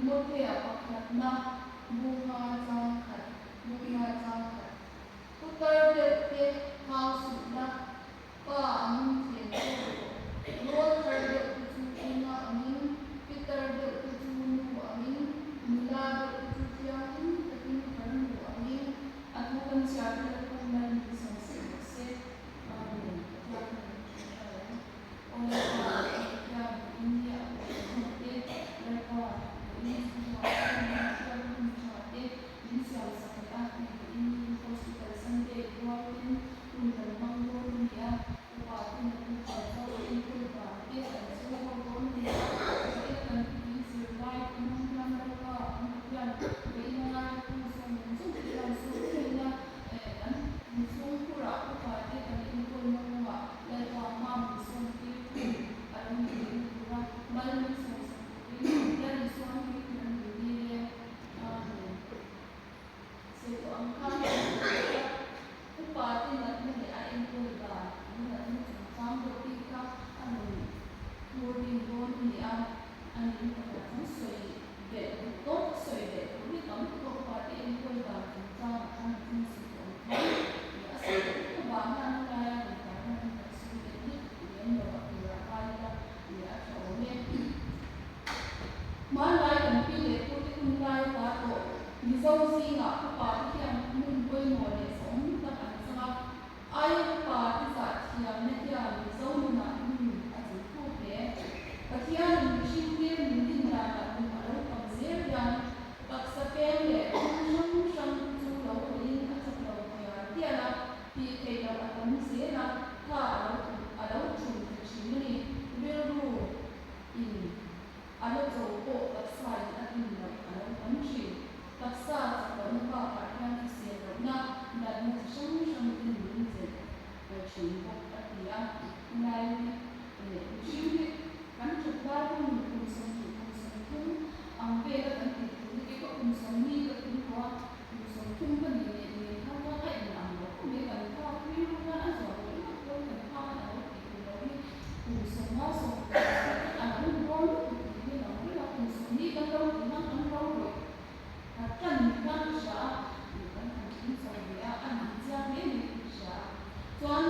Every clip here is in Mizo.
Timothea pakhatna bu nga chang khat, bu nga chang khat. Putar deuh te hau suh la, pa angin thlem zawk rawh. Rawl thar deuh te chu unau angin, pitar deuh te chu nu angin, nula deuh te chu thianghlim takin farnu angin. A thu kan chhiar te Lalpan mal min sawm sak rawh se. Amen. Pathian hian min hrilh hrai ang. Aw Lalpa, Pathian, India a kohhran ho te, Lalpa, Vawiin chhungkua te, min hriat hun tha te min siam sak leh a, hei Vawiin hi Hospital Sunday pual ten hun kan hmang dawn a ni a, upa te natna chuan chuan a enkawl dan te kan zir ho dawn a ni a, Vawiin kan thupui zirlai te hmang hian Lalpa, kan Pathian, Vawiin a ngaithla tu zawng zawng te hian zawk theihna kan inchhungkhurah upa te kan enkawlna kawngah Lalpa hma min sawm tir thung a lo ni theihna tura mal min sawm sak turin Lal Isua hmingin kan min dil e. Amen. Sawi tawh ang khan kan hmu a, upa te natna leh a enkawl dan, an natna chungchang deuh bik kha a rawn thur bing dawn a ni a, a nih pakhat chu sawi belh duh tawk, sawi belh tur hi tam tawk upa te enkawl dan chungchangah khan a thil sawi tawh ang khan a sawi belh vek avang hian helaia rawn tarlan hi kan sawi belh lutuk lem lo a tirah vai ila leh a tha awm e. Hmanlai kan pi leh pu te hun lai ta tawh Mizo zingah upa te hian hmun pawimawh leh sawm tak an chang a, aia upa te zah thiamna hian Mizo nunah hmun a chei thuk hle. Pathianin mihring hmel min din danah kum a lo tam zel hian taksa peng leh thil hrang hrang chu lo hawiin a chak lo tial tial a, tih theih loh a tam zel a, tha a lo a lo thum ta thin a ni. Rilru in a la cho pawh taksa in a tlin loh a lo tam thin. Taksa chak lohna bakah hian hrisel lohna natna chi hrang hrang ten min chelh thin bawk a ti a. Tunlai hi mihring hi kan that lai hun kum 20 kum 30 ang vela kan tih tur hi keipawh kum 40 ka tling tawh a, kum 30 ka nih leh nen khan chuan a in ang lo khawp mai kan phak rilru khan a zuah ngawih ngawih pawn kan phak a lo tih tur lo hi kum 50 20 a lo rawn lutuk tih hi lang reng a, kum 40 kan lo tih hian kan lo rawih a tan ni khan ka hria a, kan han tling chho ve a, a nih chiang hle mai ka hria a. Chuan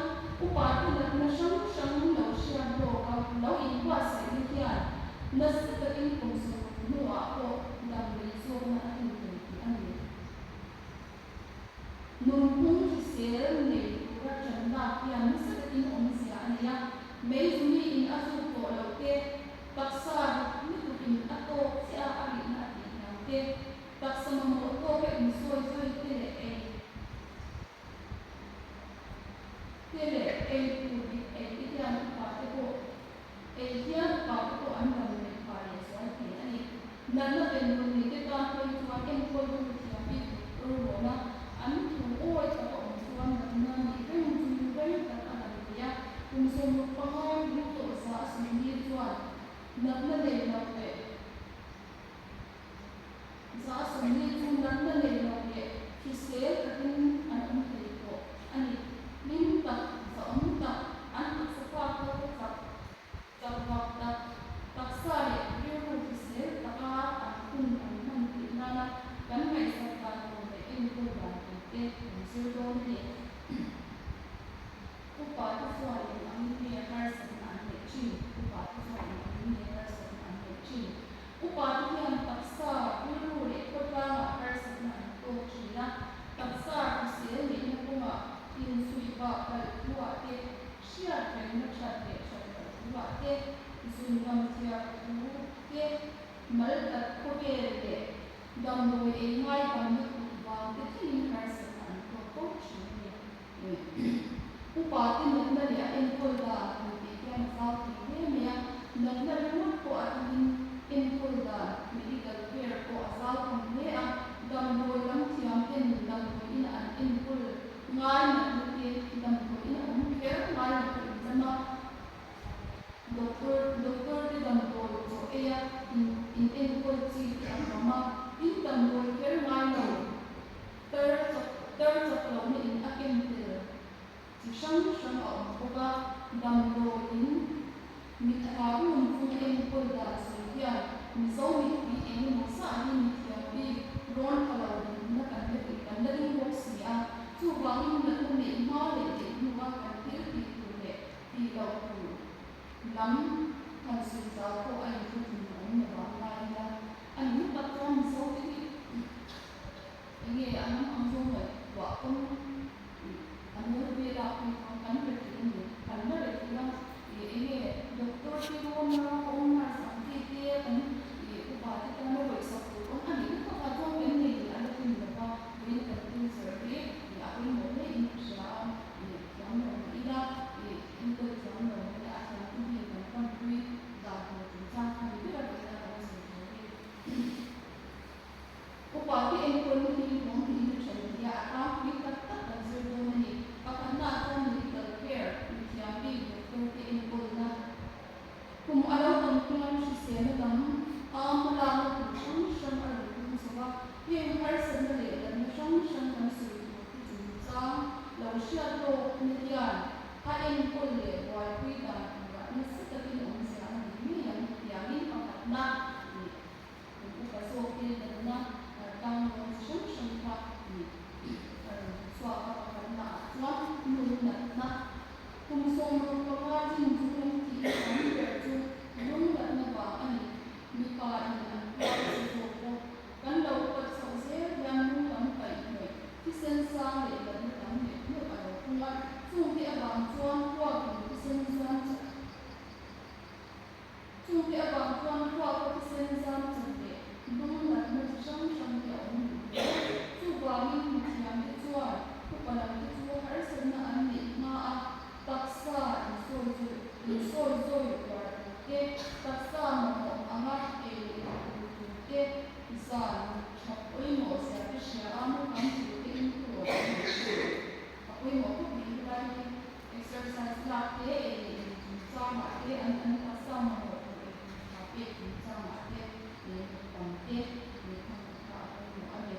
upa te natna hrang hrang lo hriat lawk a, lo inbuatsaihna hian nasa takin kum 60 hnuah pawh dam rei zawkna a thlen thei tih a ni. Nunphung hrisel nei tura ṭan lak hian nasa takin awmzia a nei a, meizumi in a zuk tawh loh te, taksa rit lutukin a tawk chiah a a rihna a tih hniam te, taksa mamawh tawka insawi zawi te leh ei te leh ei tur dik ei te hian upa te pawh ei hian upa te pawh an dam rei phah leh zual thei a ni. Natna benrawn nei te tan phei chuan enkawl tu thiam bik doctor rawn a, an thu awi tak a awm chuan natna nih reng chungin rei tak a dam thei a. Kum 65 ring tawh za a sawi ni chuan natna nei lo leh 140 chu natna nei lo leh hrisel takin an awm thei tawh a ni. Hlim tak, zahawm tak, an taksa fak ho chak chak vak tak, taksa leh rilru hrisel taka an hun an hman theih nana kan ngaihsak dan tur leh enkawl dan tur te kan zir dawn a ni. Upa te chuan eng angin nge harsatna an neih thin? Upa te chuan eng angin nge harsatna an neih thin? Upa te hian taksa, rilru leh khawtlangah harsatna an tawk thin a, taksa hrisel neihna kawngah insuih vah palh thuah te, hriat rengna that leh that loh thuah te, zun ngam thiar thu te, mal tat khawvel leh damdawi ei ngai tam lutuk vang te thlengin harsatna an tawk fo thin a ni. Upa te natna leh a enkawl dan han tih hian a zau thei hle mai a, natna ringawt pawh a tangin enkawl dan, medical care, pawh a zau tham hle a, damdawi lam thiam ten damdawiin an enkawl ngai natna te damdawiin a awm kher ngai lo pawh inzam a, doctor doctor te damdawi chaw ei a in in enkawl chi te a tam a, tin damdawi kher ngai lo. Tar chak tar chak lohna in a ken tel chi hrang hrang a awm bawk a, damdawiin mitha run chung enkawl dan sawi hian Mizo mipui eng emaw zah natna nih kum upa zawkte natna tlanglawn chi hrang hrang kha nih a rawn chhuak a, pakhatna ah chuan lung natna kum 65 chin chung lam thihna tam ber chu lung natna vang a ni. Mipa in an tuar nasa zawk bawk. Kan lo upat chhoh zel hian lung lam kaih hnawih, thisen sang leh natna tam neuh neuh a lo pung a, chungte avang chuan thluakin thisen zam chat Chungte avang chuan thluaka thisen zam chat leh lung natna chi hrang hrang te a awm duh hle. Chuvangin mithiamte chuan upa lamte chu harsatna an neih hma a, Taksa insawi zawi uar tur te, taksa mamawh anga ei leh tur tur te, zan tha pawimawh zia te hria a mu tam tur te in thu rawh an nei thin. A pawimawh khawp mai helai hi exercise lak te, ei leh in chungchangah te, an an taksa mamawh tur ei tur tha pek chungchangah te, leh mut tam te, leh khang te kha a pawimawh a ni.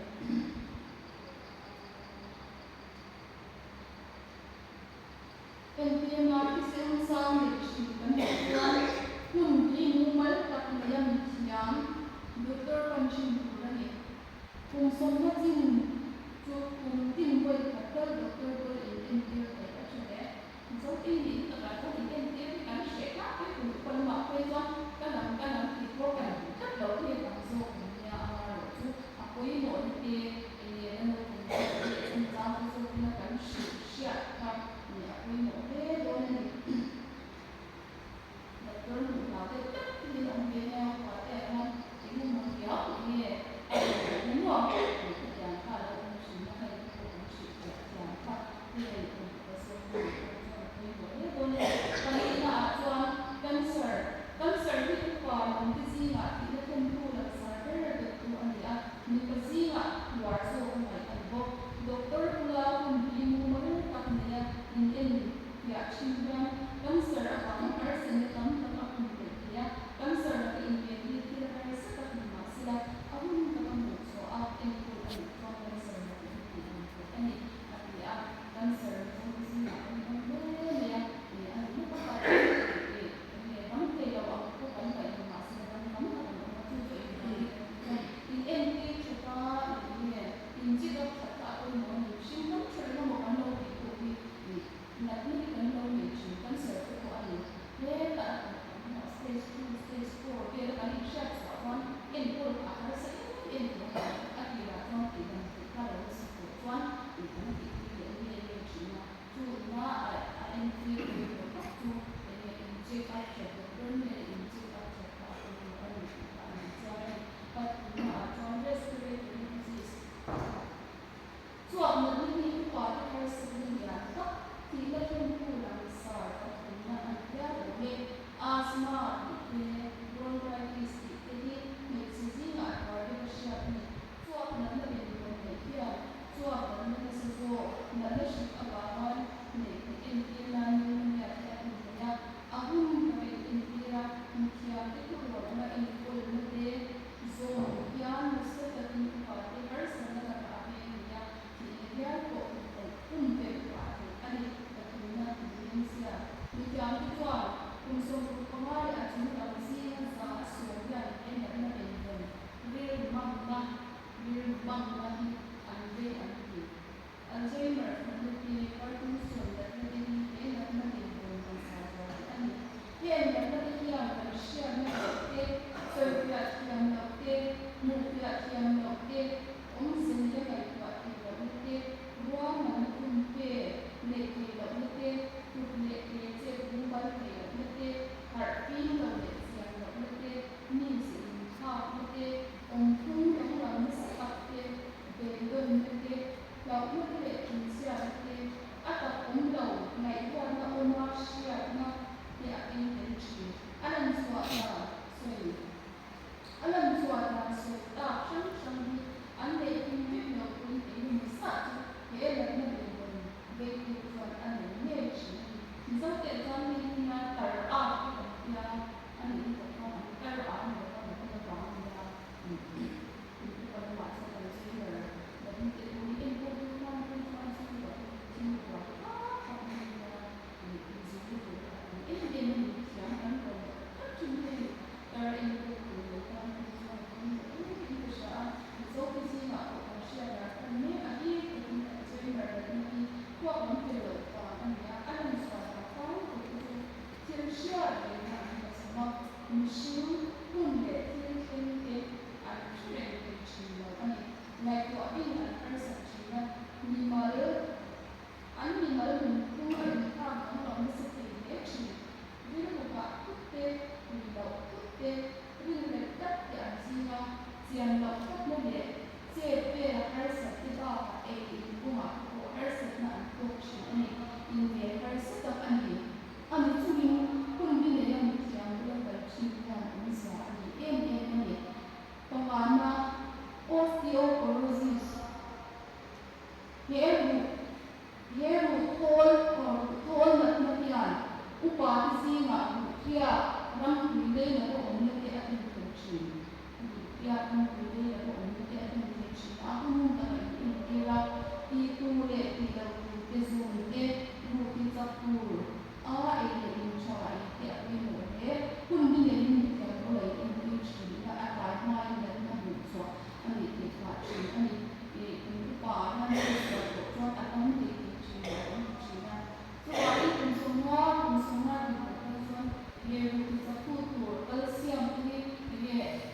Entirna thisen sang nei thin kan nih chuan hun hi mumal tak neia mithiam doctor pan thin tur a ni. Kum sawmna chin chu kum tin vawi khat tal doctor bul in entir theih a tha hle. Mizo te nih na takah chuan in entir hi kan hreh tlangpui kum upa lamah phei chuan ka lam ka lam tih pawh kan duh tlat lo hi a tam zawk kan nia a ngarawh chu a pawimawhna te enge la naupang zawk te leh chungchang te zawkina kan hrilh hriat kha nih a pawimawh hle dawn a ni. Doctor hmuh hna deuh tak te hi an awm ve nia upa te ah hian engemaw riau enge a rawn ngaihna nuam tih khatiang kha a lo awm thin a hei te pawh kan hrilh fiah thiam kha hei kum upa zawk te nih pawh chuan a pawimawh hle dawn a ni. Pahnihna ah chuan cancer, cancer hi upa lam te zingah thihna thlentu langsar ber deuhtu a ni a, Mipa zingah hluar zawk a ngaih a ni bawk. Doctor bula hun bi mumal tak neia in en fiah thin hian cancer avanga harsatna tam tak a pumpelh thei a, cancer laka inven hi thil harsa tak ni mah sela a hun taka hmuh chhuah a enkawl a nih chuan cancer laka hi tih ang theih a ni, a ti a. Cancer mizote zingah kan awm hle mai a, ih a ni na takah chuan ih enge dam thei lo ang pawh kan ngaih ni mah sela dam tam tak an awm a, chu chu engvangin kan tih chuan In entir that a, ih nge in check up that kha a pawimawh a ni. Mihring dam tha reng emaw kan lo tih pawh hi ih natna hi kan lo nei thin, cancer te pawh a ni. Hetah a tawp ang hnuah stage two, stage four vel a kan inhriat chhuah chuan enkawl kha a harsa em em tawh a ni. A tirah chuan tih dam theih kha lo nasa tawh chuan ih kan tih pui leh nge nge thin a. Chu ina a entir pawimawh tak chu enge in check up that doctor nge in check up that kha a pawimawh a ni tih kha a ni chuan a ni. Pathumnaah chuan respiratory disease chuak natna hi upa te harsatna lian tak thihna thlentu langsar pathumna a ni hial awm e. Asthma tih te, bronchitis tih te hi hmeichhe zingah a tuar deuh a hriat a ni. Chuak natna benvawn neih hian chuak natna nasa zawk natna hrik avanga neih theih entir nan pneumonia te a thlen thei a, a hun taka in entir a, mithiamte thurawn anga enkawlna te zawm hian nasa takin upa te harsatna lakah a veng thei a, thihna hial pawh pumpelh phah theih a ni, pathumna dementia. Mithiamte chuan kum 65 leh a chung lam zinga 100% hian he natna benvawn Rilru mangna, Rilru mangna hi an vei an ti. Alzheimer natna te, Parkinson natna te hi he natna dinhmun langsar zual te a ni. Heng natna te hian kan hriatna loh te, sawifiah thiam loh te, hmuhfiah thiam loh te, awmze neia ngaihtuah theih lohna te, ruahmanna khumpe neih theih lohna te, kut leh ke chet mumal theih lohna te, harh fim lo leh chian lohna te, Mi ze inthlakna te, awmphung danglam nasa tak te, beidawnna te, hlauhna te leh thinchhiatna te, a tak awm lo, ngaihruatna awma hriatna te a keng tel thin. A lan chhuah dan sawi A lan chhuah dan sawi tak hrang hrang hi an neih kim vek loh pawhin engemaw zah chu he natna benvawn veitu chuan a nei ngei thin a ni. Mizote chuan hei hi nia tar ât te kan tia. A nih hi tak khan an kar a ni lova natna vang a nia kum upa lamah chuan Alzheimer natna te pawh hi enkawl tu tan pawh chuan chhungkua te thil buai thlak thlak mai a nia inzirna tur kha a tam em em a ni. Thiam kan rawn tak thin hi a ni. Kar enkawl tu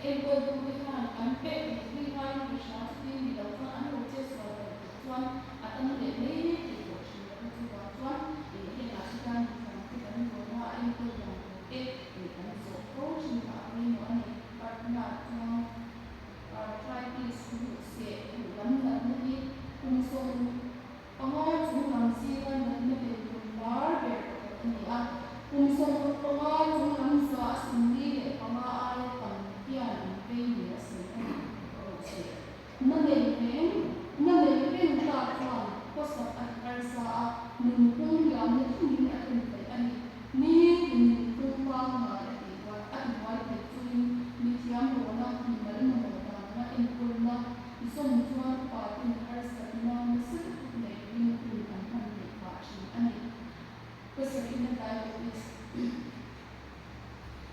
Enkawltute khan kan pek theih zui ngaiin ka hria, chuti ni lo chuan an lo che sual palh tih chuan a tam leh mai theih tawh thin lo a, chuvang chuan hengah te hian mithiamte kan rawn a, a enkawl dan tur te kan zawh fo thin kha a pawimawh a ni. Partner chuan arthritis ruh seh ruh lam natna hi kum 15 chung lam zinga natna bei tum lar ber pakhat a ni a. Kum 65 chung lam 45 aia tam hian an vei ni a sawi a ni. Ruh seh na nei reng na nei reng ta chuan khawsak a ti harsa a, nunphung liamna thlengin a thlen theih a ni. Ni tin nunphung pangngai a tih a tibuai thei chungin mithiam rawna mimal mamawh dana enkawlna zawm chuan upaten harsatna nasa lutuk nei lovin hun an hman theih phah thin a ni. Pasarihna diabetes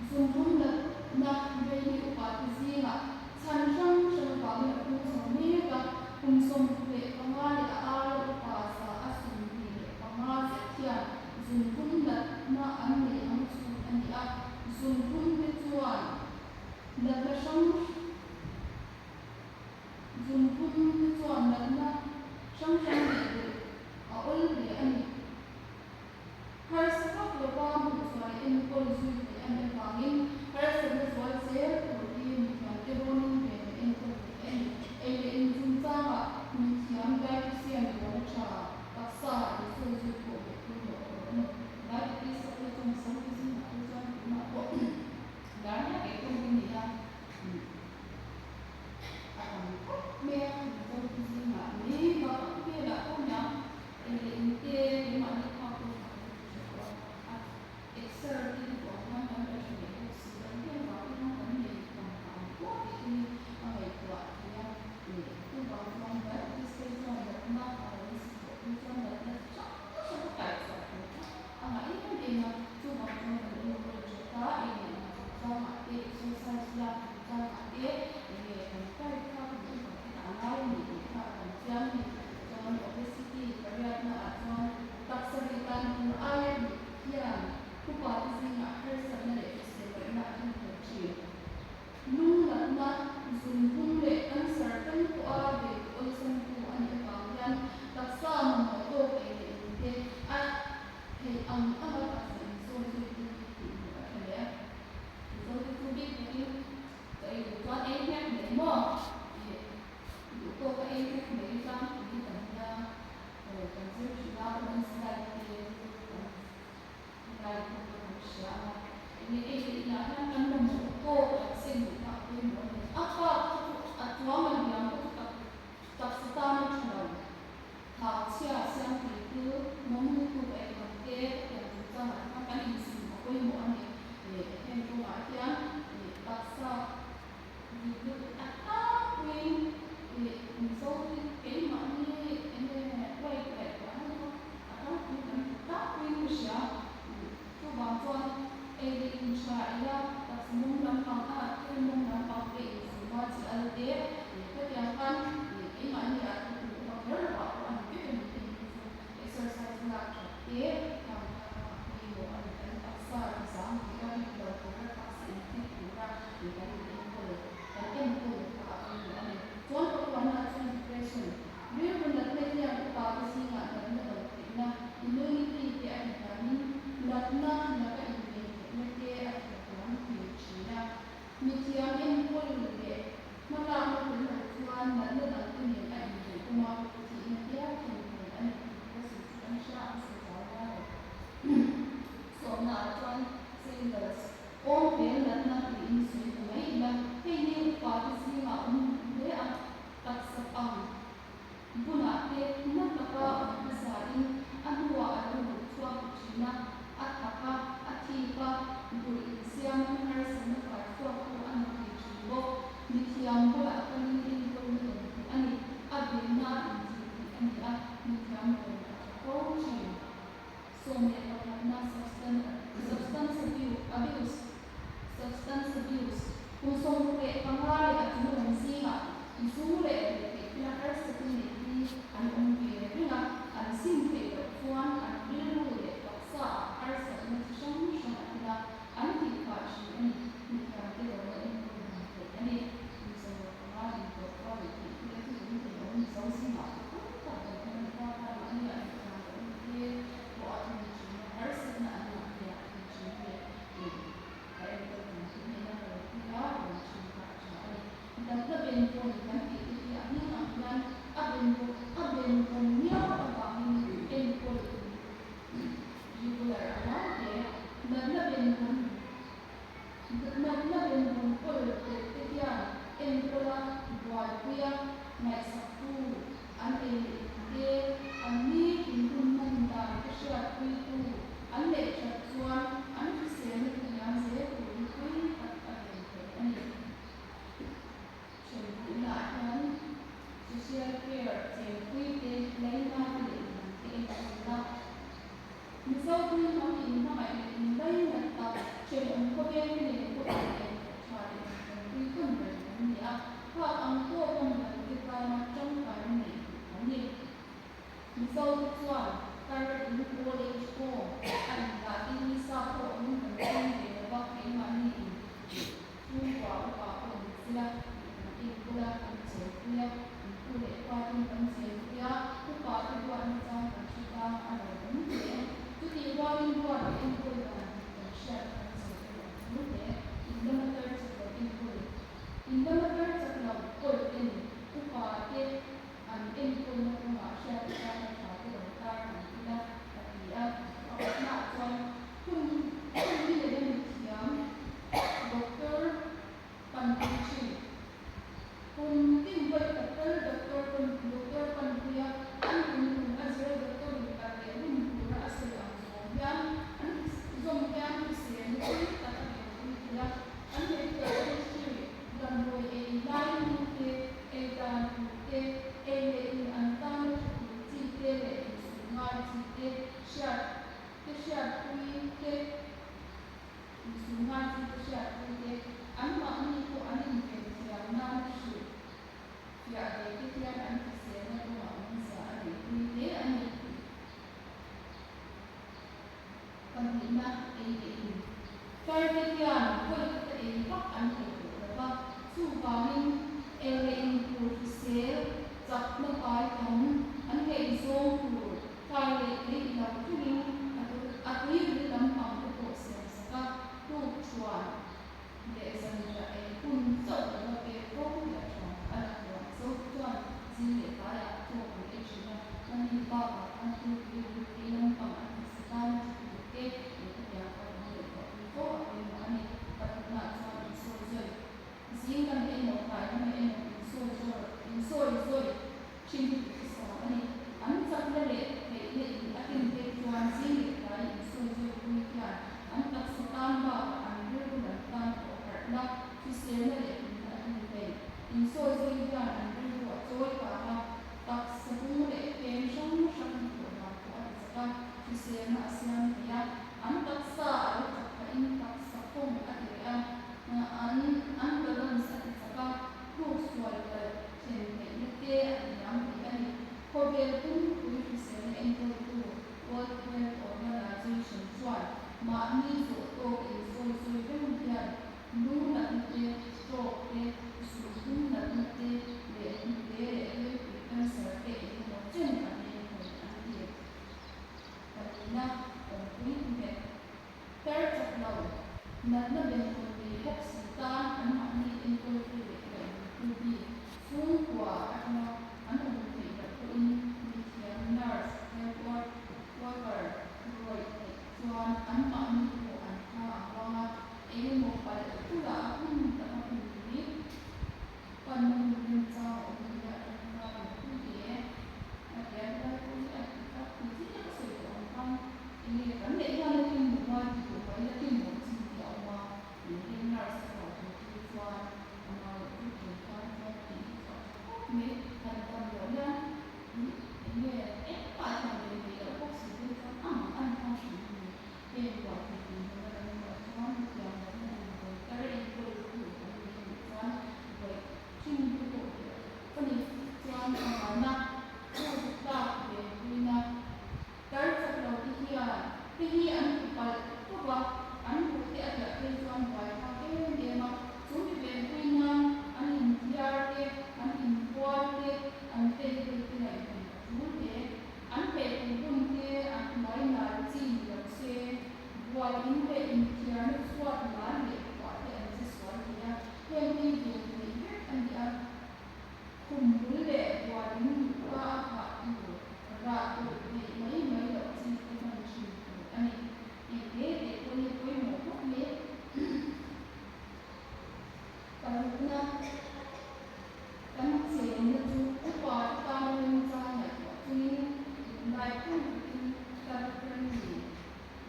Zumtum natna vei hi upate zingah chhan hrang hrang avangin a pung chho mek a, kum 25 leh a aia upa 25 zet hian zumtum natna an nei ang chhut a ni a, zumtum te chuan natna hrang zumtum te chuan natna hrang hrang neih belh a awl hle a ni. Harsa vak lova hmuhchhuah leh enkawl zui theih a nih avangin harsatna zual zel tur hi mithiamte rawnin ven leh enkawl theih a ni. Ei leh in chungchangah mithiam dietitian rawn a tha, taksa insawi zui pawh leh pawimawh tur a ni. Diabetes te pawh chuan Mizote zingah te chuan tunah pawh lar mek ei pawh hi ni a, a tam khawp mai a, Mizote zingah mai bakah khawvelah pawh niang Ei leh in te keimahni phak pawh kha kan ti tha tawh a, a exer te hi duh ang khan kan la tha leh bawk si lo hian vang te khan kan nei tam phah ang pawh tih te hi a ngaihtuah thei a, chuvang chuan diabetes phei chuan natna a lo nasa tawh phei chuan natna chi hrang hrang a kai chhuah tur kha a ngah em em a, chuvang chuan kan enkawl that a, ei leh in chungchangah te exercise lak chungchangah te enge kan diet kha kan upat te kha a ngai a ni tih kha kan chiang a ni. Chuan obesity pariatna ah chuan taksa rih dan tur aia rih hian upa te zingah harsatna leh hrisel lohna a thlen thei thin. Lunglatna, zunphung leh cancer thleng pawha bei ti awlsamtu a nih avang hian taksa mamawh tawk ei leh in te a theih ang anga taksa insawi zui te hi tih hmuh a tha leh a. Mizote chu bik takin ka ei duh chuan ei hnek mai maw? Ih. Duh tawk a ei hlek mai tlangpui kan nia kan zir thin a, women's life te kan lai pawh kha kan hria a, enge ei leh inah hian kan mamawh tawk kan seng duh kha a pawimawh a ni. A bak kha chu a tuang a liam kha chu tak taksa tan a tha lo. Thau chhia siam thei chu mawng lutuk ei tam te hetiang chungchangah te khan kan insum a pawimawh a ni. Heng kawngah hian taksa Dik lutuk a tlangpuiin ih Mizo hi keimahni enge weight ngaihtuahna kha a tlangpuiin kan hmu tlangpuiin ka hria. Chuvang chuan ei leh in tha ei a, taksa mawng lampang a thil mawng lampang te insum a chi al te ih khatiang khan ih keimahni ah te kum upa kher lo ah pawh a ni vek a ni heng hi chu exercise lak that te khang kha a pawimawh a ni. Kan taksa ti zang tura rit lo tura taksa in fit tura Tih kan in enkawl, kan enkawl kha a pawimawh a ni. Chuan pakuana chuan depression, rilru natna hian upa te zingah natna do theihna, immunity, te a tihniamin natna laka inven theihna te a tihniam thei thin a. Mithiam enkawl leh hmalakna tel lo chuan natna dang te nen a inreh awm a, thihna hial thlen thei a ni. Depression chu kan hria ang sawi zau ngai lo. Sawmna ah chuan singles. Awm hmel natna tiin sawi ta mai ila, hei hi upa te zingah awm hle a, taksa pang bunah te na taka awm hmasain a hnuah a lo luh chhuak ta thin a, a thak a, a thip a, dul insiamin harsatna kai chhuak pawh a ni thei thin bawk. Mithiam bulah kalin enkawlna dawn theih a ni, a venna a inzir theih a ni a, mithiam rawn a tha fo thin. 11 na substance abuse, substance abuse, kum 65 leh a chung lam zingah zu leh ruihtheih thila harsatna nei hi an awm ve reng a, an sim theih loh chuan an rilru leh taksaah harsatna chi hrang hrang a thil a, an tih phah thin a ni, mithiamte rawna enkawl dan theih a ni. benvawn kan tih te hi a hming ang hian a benvawn a benvawn miau avangin enkawl regular a ngai hle. Natna benvawn natna benvawn kawl telh te hian enkawla buaipuia ngaihsaktu an ei leh in te, an nitin hun hman dan te hriatpuitu an neih that chuan an hriselna te hniam zel tur hi pui tak a ven thei a ni. Ṭhenpuihnaah hian social care chenpui te, laina te leh midang te enkawlna, Mizo tui hnam inhmangaih leh inlainat tak, ṭhenawm khawvel te nen pawh inenkawl ṭha leh inṭanpui tawn reng an ni a, phak ang tawka midangte tana ṭangkaina neih duh an ni. Mizo te chuan tar in old age home a indah te hi sap ho angin kan chhung ve lo va, keimahni in chhungkua upa pawh ni sela tih kan enkawl a, kan chenpui a, kan pu leh pa ten kan chenpui a, upa te duatna chang kan hre tlang a lo awm hle. Chutih rualin ruat leh enkawl dan tih kan hriat a kan zir erawh a tul hle. In lama tar chak lo enkawl, in lama tar chak lo kawl ten upa te An enkawlna kawngah hriat atana tha te rawn tar ang ila a ti a. Pakhatnaah chuan hun hun hi leh a mithiam Doctor Panpui thin. Kum tin vawi khat tal Doctor Doctor Panpuia an dinhmun a zira Doctor in kal leh hun tura a sawi ang zawng hian an zawm hian hriselna pui tak a venpui thei a. An medical history damdawi ei lai hnu te, ei dan tur te, ei leh in an tana tha tur chi te leh insum ngai chi te hriat te hriatpui te, insum ngai chi te hriatpui te, anmahni pawh an inven thiam nana hrilh fiah ve te hian an hriselna kawngah awmzia a neihpui hle a ni. Pahnihna ei leh in. Tlarte hian vawi khata ei vak an thei tawh lo va, chuvangin ei leh in tur hrisel, chakna pai tam, an hei zawng tur tlai leh thei i lo thlengin a tui ril lampang te pawh siam sak a, tuk thuan leh zanriah ei hun chauh lova pek fo hi a tha. A la huam zo chuan zing leh tlaiah chaw kan ei thin a, ani bakah khan thil tui ril ei lampang an hmasa tan a tha tur te leh khatiang khan an ngaihtuah pui fo a pawimawh a ni. Pathumnaah chuan insawi zawi zing lam emaw tlai lam emaw insawi zawi insawi zawi thin hi duhthusam a ni. An chakna leh theihna in a tlin phei chuan zing leh tlai insawi zawi pui hian an taksa tan bakah an rilru lam tan pawh harhna, hriselna leh hlimna a tlin thei. Insawi zawi hian an rilru a chawi kang a, taksa bung leh peng hrang hrang hnathawh dan pawh a ti chak a, hriselna a siam thei a, an taksa a lo chak phahin taksa khawng a ti reh a, an an balance a ti chak a, thluk sual palh thlen theihna te a ti hniam thei a ni. Khawvel pumpui hriselna enkawltu World Health Organization chuan mahni zawh tawk insawi sawi reng hian Lu natna te, stroke te, zuntum natna te leh hnute leh rilpui cancer te eng emaw chen a veng thei an ti. Pahnihna, awmpui nghet tar chak lo, natna benvawn nei bawk si tan anmahni enkawltu leh ngaihventu bik chhungkua atanga an awm theih loh pawhin mithiam nurse, health worker rawih theih chuan anmahni pawh an thla a huang a. Engemaw palh bulah a hun tak a hun hi pan na hun remchang a awm thei a, a tangkai lo pui hle. A ti a, helai pawh hi a dik a, nichin a ka sawi tawh ang khan enge kan neih hian a tlin lo a, ti duh mai la tlin loh chin hi a awm a, ih heng nurse te ruah tur chu chuan a nau loh chu thei tan chuan tih hi chu a tha khawp mai. Han dam loh hian ih enge engmah thiam ve theih loh bawk si te chuan a mang an hmang hrim a ni. Heng ruah thei dinhmun a kan ruah chuan hetiang lohna damdawi tar enkawl tu kan nei a nih chuan vawi thin te pawh hi a tha khawp a ni. Chuan pangana ruk tlak venpuina tar chak lo te hian te hi an ti palh khawp a, an ruh te a tliah phei chuan buai thlak em em a, chu mi venpui nan an inthiar te, an inbual te, an vei vel te ngaihven a tul hle. An pehpui hun te a hnuai nal chi ni lo se, bual in leh inthiarna chhuat nal leh khuah te an che sual thei a, heng hi ven theih vek a ni a. Khawsakna kan chenna chu upate tana remchang ngaihtuah chungin tunlai phung takin tar friendly,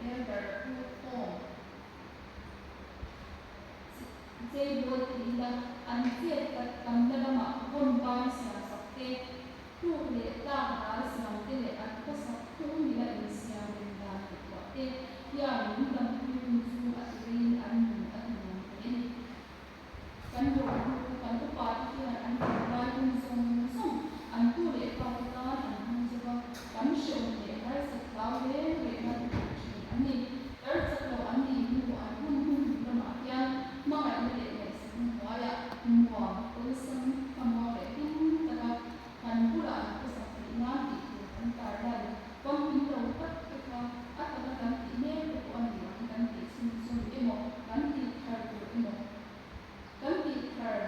elder proof home, cheibawl ti ila an chet tak tamna lamah vawn ban siamsak te, tluk leh tlak dal siam te leh an khawsak phung mila insiam rem dan ngaihtuah te hian min dampui hun chu a ti reiin an nun a ti nuam thei a ni. Kan rohlu, kan upate hian an tlangval hun zawng zawng an tu leh fate tan an hmang zo va, kan hreawm leh harsat hlau reng reng a ti thin an ni. Tar chak lo an nih hnu an hun hun hnu lamah hian hmangaihna leh ngaihsakna hnuaiah nuam, awlsam, thlamuang leh hlim taka kan bulah an khawsak theih nan tih tur kan tarlan famkim lo tak te kha a taka kan tih mek te pawh a ni ang kan tih chhunzawm emaw kan tih thar tur emaw kan tih thar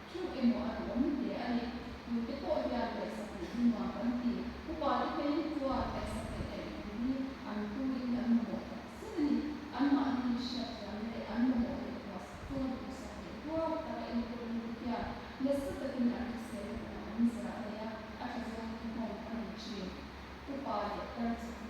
theuh emaw a duhawm hle a ni. Tute pawh hian ngaihsak leh hi nuam kan ti. Upa te phei hi chuan ngaihsak leh ngaihtu hi an tuin an mamawh tak zet a ni. Anmahni hriatthiamna leh an mamawh ngaihtuah sak chunga duhsak leh duat taka enkawltu te hian nasa takin an hriselna kawngah an zah nei a, a tha zawngin nghawng a nei thin. Upa leh tar chak